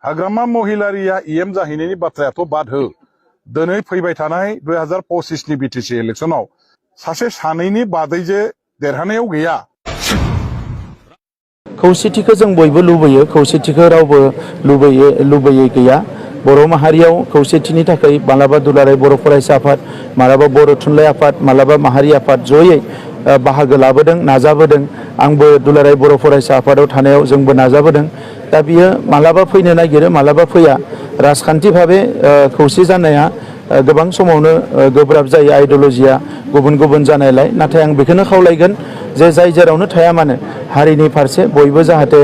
हाग्रामा महिलारिया EM जाहैनायनि बाथ्रायाथ' बाद हो दिनै फैबाय थानाय 2025 नि बिटिसि इलेक्शनाव सासे सानैनि बादै जे देरहानायाव गैया खौसेथिखौ जों बयबो लुबैयो खौसेथिखौ रावबो लुबैयै गैया बर' माहारियाव खौसेथिनि थाखाय मालाबा दुलाराय बर' फरायसा आफाद मालाबा बर' थुनलाइ आफाद मालाबा माहारि आफाद जयै बाहागो लाबोदों नाजाबोदों आंबो दुलाराय बर' फरायसा आफादाव थानायाव जोंबो नाजाबोदों दा बियो मालाबा फैनो नागिरो मालाबा फैया राजखान्थि भाबे खौसे जानाया गोबां समावनो गोब्राब जायो आइडिय'लजिया गुबुन गुबुन जानायलाय नाथाय आं बेखौनो खावलायगोन जे जाय जेरावनो थाया मानो हारिनि फारसे बयबो जाहाथे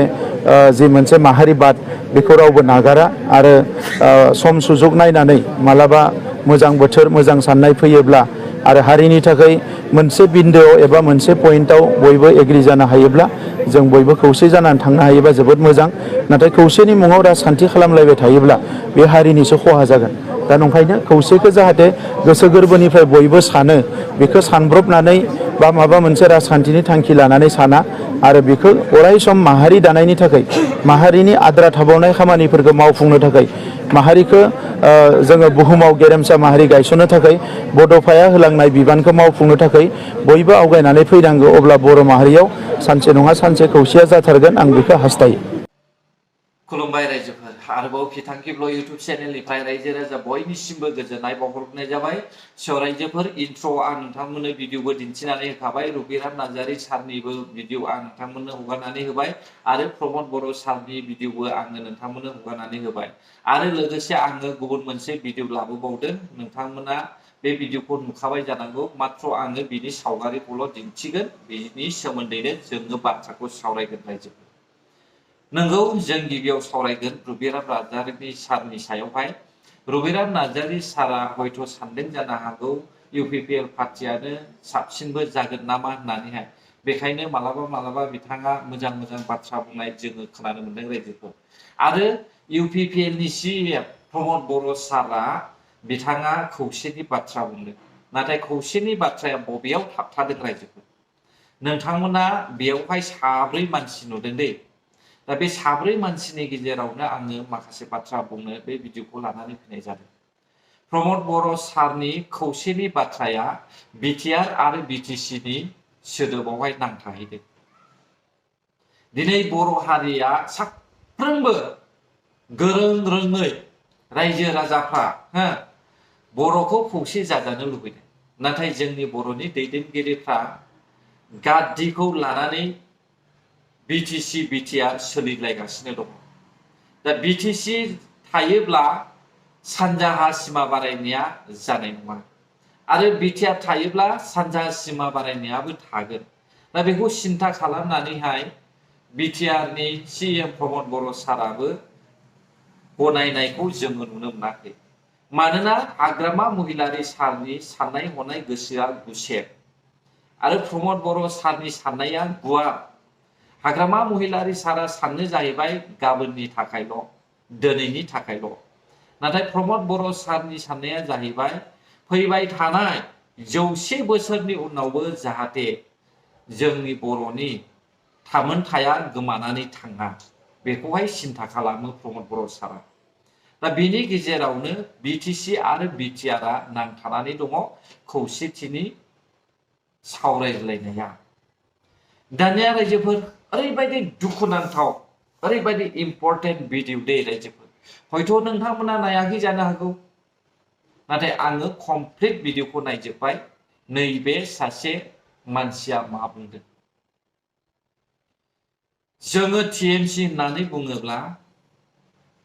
जि मोनसे माहारिबाद बेखौ रावबो नागारा आरो सम सुजुग नायनानै मालाबा मोजां बोथोर मोजां साननाय फैयोब्ला आरो हारिनि थाखाय मोनसे बिन्दोआव एबा मोनसे पइन्टआव बयबो एग्रि जानो हायोब्ला जों बयबो खौसे जानानै थांनो हायोबा जोबोद मोजां नाथाय खौसेनि मुङाव राजखान्थि खालामलायबाय थायोब्ला बे हारिनिसो खहा जागोन दा नंखायनो खौसेखौ जाहाथे गोसो गोरबोनिफ्राय बयबो सानो बेखौ सानब्रबनानै बा माबा मोनसे राजखान्थिनि थांखि लानानै साना आरो बेखौ अराय सम माहारि दानायनि थाखाय माहारिनि आद्रा थाबावनाय खामानिफोरखौ मावफुंनो थाखाय माहारिखौ जोङो बुहुमाव गेरेमसा माहारि गायसननो थाखाय बड'फाया होलांनाय बिबानखौ मावफुंनो थाखाय बयबो आवगायनानै फैनांगौ अब्ला बर' माहारियाव सानसे नङा सानसे खौसेया जाथारगोन आं बेखौ हास्थायो खुलुमबाय रायजोफोर आरोबाव बिथांखि ब्लग इउट्यूब चेनेलनिफ्राय रायजो राजा बयनिसिमबो गोजोननाय बावहरनाय जाबाय सो रायजोफोर इन्ट्र आं नोंथांमोननो भिडिअबो दिन्थिनानै होखाबाय रुबिराम नार्जारी सारनिबो भिडिअ आं नोंथांमोननो हगारनानै होबाय आरो प्रमद बर' सारनि भिडिअबो आङो नोंथांमोननो हगारनानै होबाय आरो लोगोसे आङो गुबुन मोनसे भिडिअ लाबोबावदों नोंथांमोना बे भिडिअखौ नुखाबाय जानांगौ मात्र आङो बिनि सावगारिखौल' दिन्थिगोन बिनि सोमोन्दैनो जोङो बाथ्राखौ सावरायगोन रायजोफोर नंगौ जों गिबियाव सावरायगोन रुबिराम नार्जारी सारनि सायावहाय रुबिराम नार्जारी सारा हयथ' सानदों जानो हागौ इउपिपिएल पार्टियानो साबसिनबो जागोन नामा होननानैहाय बेखायनो मालाबा बिथाङा मोजां बाथ्रा बुंनाय जोङो खोनानो मोनदों रायजोफोर आरो इउपिपिएल नि सिएम प्रमद बर' सारा बिथाङा खौसेनि बाथ्रा बुंदों नाथाय खौसेनि बाथ्राया बबेयाव थाबथादों रायजोफोर नोंथांमोना बेयावहाय साब्रै मानसि नुदों दे दा बे साब्रै मानसिनि गेजेरावनो आङो माखासे बाथ्रा बुंनो बे भिडिअखौ लानानै फैनाय जादों प्रमद बर' सारनि खौसेनि बाथ्राया बिटिआर आरो बिटिसि नि सोदोबावहाय नांथाहैदों दिनै बर' हारिया साफ्रोमबो गोरों रोङै रायजो राजाफ्रा बर'खौ खौसे जाजानो लुबैदों नाथाय जोंनि बर'नि दैदेनगिरिफ्रा गाद्दिखौ लानानै बिटिसि बिटिआर सोलिलायगासिनो दङ दा बिटिसि थायोब्ला सानजाहा सिमा बारायनाया जानाय नङा आरो बिटिआर थायोब्ला सानजाहा सिमा बारायनायाबो थागोन दा बेखौ सिन्था खालामनानैहाय बिटिआर नि सिएम प्रमद बर' साराबो गनायनायखौ जोङो नुनो मोनाखै मानोना हाग्रामा महिलारि सारनि साननाय हनाय गोसोआ गुसेब आरो प्रमद बर' सारनि साननाया गुवार हाग्रामा महिलारि सारा साननो जाहैबाय गाबोननि थाखायल' दिनैनि थाखायल' नाथाय प्रमद बर' सारनि साननाया जाहैबाय फैबाय थानाय 100 बोसोरनि उनावबो जाहाथे जोंनि बर'नि थामोनथाया गोमानानै थाङा बेखौहाय सिन्था खालामो प्रमद बर' सारा दा बेनि गेजेरावनो बिटिसि आरो बिटिआरआ नांथानानै दङ खौसेथिनि सावरायलायनाया दानिया रायजोफोर ओरैबायदि दुखुनांथाव ओरैबायदि इम्पर्टेन्ट भिडिअ दे रायजोफोर हयथ' नोंथांमोना नायाखै जानो हागौ नाथाय आङो कमप्लिट भिडिअखौ नायजोब्बाय नैबे सासे मानसिया मा बुंदों जोङो टिएमसि होननानै बुङोब्ला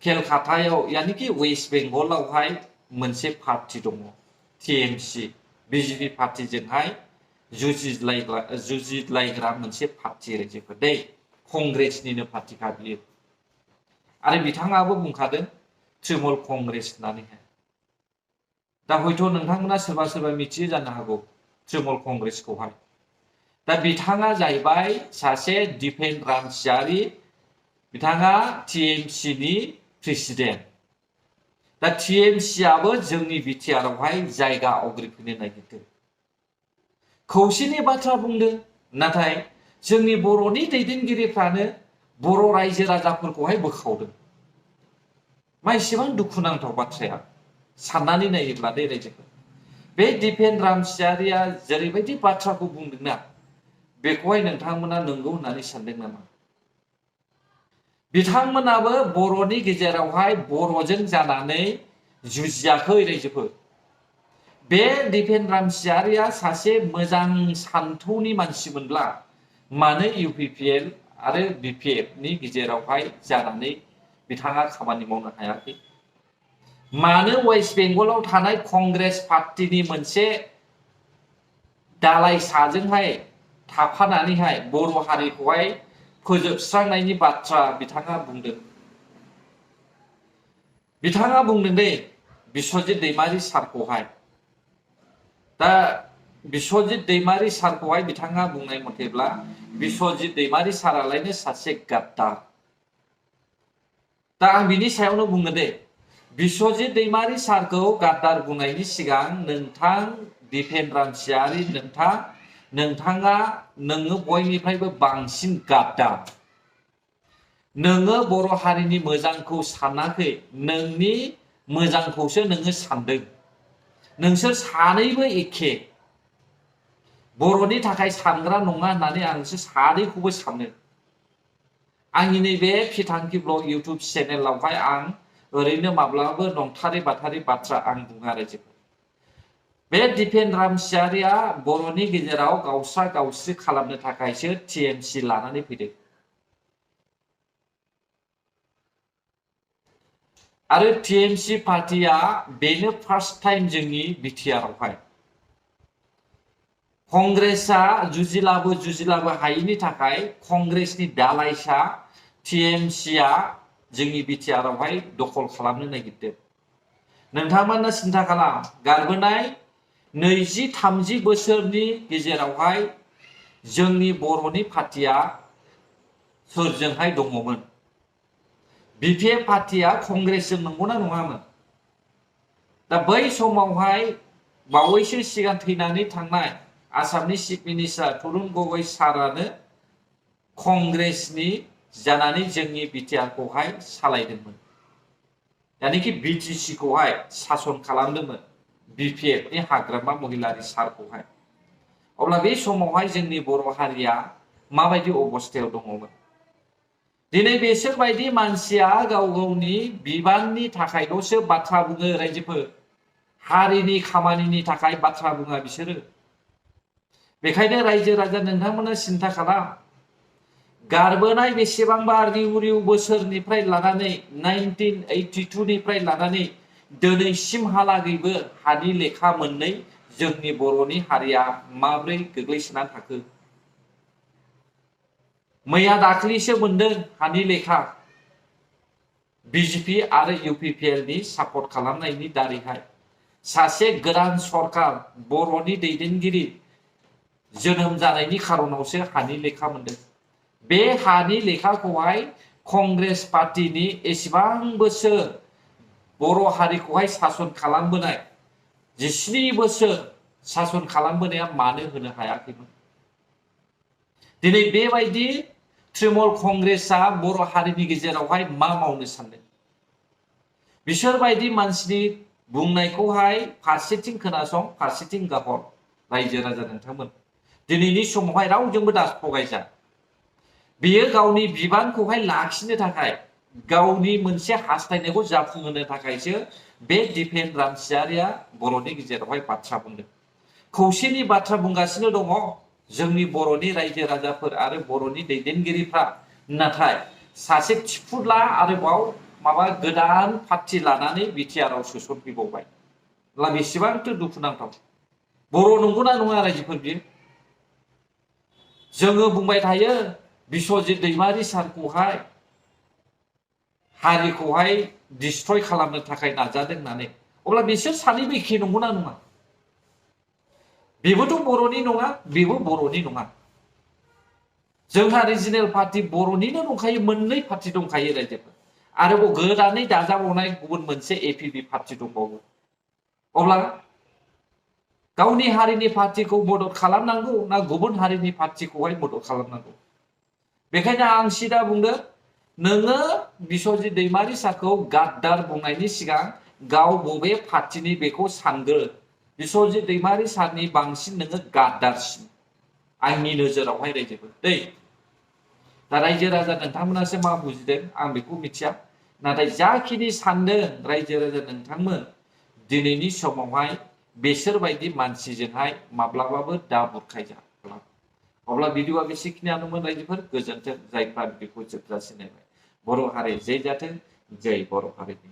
केलकातायाव यानिकि वेस्ट बेंगलावहाय मोनसे पार्टी दङ टिएमसि बिजेपि पार्टीजोंहाय जुजिलायग्रा मोनसे पार्टी रायजोफोर दै कंग्रेसनिनो पार्टीखा बियो आरो बिथाङाबो बुंखादों तृणमूल कंग्रेस होननानैहाय दा हयथ' नोंथांमोना सोरबा मिथियो जानो हागौ तृणमूल कंग्रेसखौहाय दा बिथाङा जाहैबाय सासे दिफेन रामसियारि बिथाङा टिएमसि नि प्रेसिडेन्ट दा टिएमसिआबो जोंनि बिटिआरआवहाय जायगा आवग्रिफैनो नागिरदों खौसेनि बाथ्रा बुंदों नाथाय जोंनि बर'नि दैदेनगिरिफ्रानो बर' रायजो राजाफोरखौहाय बोखावदों मा एसेबां दुखुनांथाव बाथ्राया साननानै नायोब्ला दे रायजोफोर बे दिपेन रामसियारिया जेरैबायदि बाथ्राखौ बुंदोंना बेखौहाय नोंथांमोना नंगौ होननानै सानदों नामा? बिथांमोनाबो बर'नि गेजेरावहाय बर'जों जानानै जुजियाखै रायजोफोर। बे दिपेन रामसियारिया सासे मोजां सान्थौनि मानसिमोनब्ला मानो UPPL आरो BPF नि गेजेरावहाय जानानै बिथाङा खामानि मावनो हायाखै? मानो वेस्ट बेंगलाव थानाय कंग्रेस पार्टीनि मोनसे दालाइसाजोंहाय थाफानानैहाय बर' हारिखौहाय फोजोबस्रांनायनि बाथ्रा बिथाङा बुंदों? बिथाङा बुंदों दे बिश्वजित दैमारि सारखौहाय। दा बिश्वजित दैमारि सारखौहाय बिथाङा बुंनाय मथेब्ला बिश्वजित दैमारि सारालायनो सासे गाद्दार। दा आं बिनि सायावनो बुङो दे बिश्वजित दैमारि सारखौ गाद्दार बुंनायनि सिगां नोंथां दिपेन रामसियारि नोंथाङा नोङो बयनिफ्रायबो बांसिन गाद्दार। नोङो बर' हारिनि मोजांखौ सानाखै, नोंनि मोजांखौसो नोङो सानदों। नोंसोर सानैबो एखे। बर'नि थाखाय सानग्रा नङा होननानै आं नोंसोर सानैखौबो सानो। आंनि नैबे फिथांखि ब्लग इउटुब चेनेलावहाय आं ओरैनो माब्लाबाबो नंथारै बाथारै बाथ्रा आं बुङा रायजोफोर। बे दिपेन रामसियारिया बर'नि गेजेराव गावस्रा गावस्रि खालामनो थाखायसो TMC लानानै फैदों। आरो TMC पार्टिया बेनो फार्स्ट टाइम जोंनि बिटिआरआवहाय कंग्रेसआ जुजिलाबो हायैनि थाखाय कंग्रेसनि दालाइसा TMCआ जोंनि बिटिआरआवहाय दखल खालामनो नागिरदों। नोंथांमोना सिन्था खालाम, गारबोनाय 20-30 बोसोरनि गेजेरावहाय जोंनि बर'नि पार्टिया सोरजोंहाय दङमोन? BPF पार्टिया कंग्रेसजों नंगौना नङामोन? दा बै समावहाय बावैसो सिगां थैनानै थांनाय आसामनि चिफ मिनिस्टार तरुण गगৈ सारानो कंग्रेसनि जानानै जोंनि बिटिआरखौहाय सालायदोंमोन। यानिखि BTCखौहाय सासन खालामदोंमोन BPFनि हाग्रामा महिलारि सारखौहाय। अब्ला बे समावहाय जोंनि बर' हारिया माबायदि अबस्थायाव दङमोन? दिनै बिसोरबायदि मानसिया गाव गावनि बिबाननि थाखायल'सो बाथ्रा बुङो रायजोफोर। हारिनि खामानिनि थाखाय बाथ्रा बुङा बिसोरो। बेखायनो रायजो राजा नोंथांमोना सिन्था खालाम, गारबोनाय बेसेबांबा रिउ रिउ बोसोरनिफ्राय लानानै 1982 निफ्राय लानानै दिनैसिमहालागैबो हानि लेखा मोननै जोंनि बर'नि हारिया माब्रै गोग्लैसोनानै थाखो? मैया दाख्लैसो मोनदों हानि लेखा BJP आरो UPPL नि सापर्ट खालामनायनि दारैहाय सासे गोदान सरकार बर'नि दैदेनगिरि जोनोम जानायनि खारनावसो हानि लेखा मोनदों। बे हानि लेखाखौहाय कंग्रेस पार्टीनि एसेबां बोसोर बर' हारिखौहाय सासन खालामबोनाय 17 बोसोर सासन खालामबोनाया मानो होनो हायाखैमोन? दिनै बेबायदि तृणमूल कंग्रेसआ बर' हारिनि गेजेरावहाय मा मावनो सानदों? बिसोरबायदि मानसिनि बुंनायखौहाय फारसेथिं खोनासं, फारसेथिं गाहर रायजो राजा नोंथांमोन। दिनैनि समावहाय रावजोंबो दा थगायजा। बियो गावनि बिबानखौहाय लाखिनो थाखाय, गावनि मोनसे हास्थायनायखौ जाफुंहोनो थाखायसो बे दिपेन रामसियारिया बर'नि गेजेरावहाय बाथ्रा बुंदों। खौसेनि बाथ्रा बुंगासिनो दङ जोंनि बर'नि रायजो राजाफोर आरो बर'नि दैदेनगिरिफ्रा। नाथाय सासे थिफुला आरोबाव माबा गोदान पार्टी लानानै बिटिआरआव सोसनफैबावबाय। अब्ला बेसेबांथो दुखुनांथाव। बर' नंगौना नङा रायजोफोर बियो? जोङो बुंबाय थायो बिश्वजित दैमारि सारखौहाय हारिखौहाय डिस्ट्रय खालामनो थाखाय नाजादों होननानै। अब्ला बिसोर सानैबो एखे नंगौना नङा? बेबोथ' बर'नि नङा, बेबो बर'नि नङा। जोंहा रिजिनेल पार्टी बर'निनो दंखायो, मोननै पार्टी दंखायो रायजोफोर। आरोबाव गोदानै दाजाबावनाय गुबुन मोनसे APB पार्टी दंबावो। अब्ला गावनि हारिनि पार्टीखौ मदद खालामनांगौ ना गुबुन हारिनि पार्टीखौहाय मदद खालामनांगौ? बेखायनो आं सिदा बुंदों नोङो बिश्वजित दैमारि सारखौ गाद्दार बुंनायनि सिगां गाव बबे पार्टिनि बेखौ सानग्रो। बिश्वजित दैमारि सारनि बांसिन नोङो गाद्दारसिन आंनि नोजोरावहाय रायजोफोर दै। दा रायजो राजा नोंथांमोनासो मा बुजिदों आं बेखौ मिथिया, नाथाय जाखिनि सानदों रायजो राजा नोंथांमोन दिनैनि समावहाय बेसोर बायदि मानसिजोंहाय माब्लाबाबो दा बुरखायजा। अब्ला भिडिअआ बेसेखिनियानोमोन रायजोफोर, गोजोन्थों। जायफ्रा भिडिअखौ जोबजासिम नायबाय। बर' हारि जै जाथों, जै बर' हारिनि।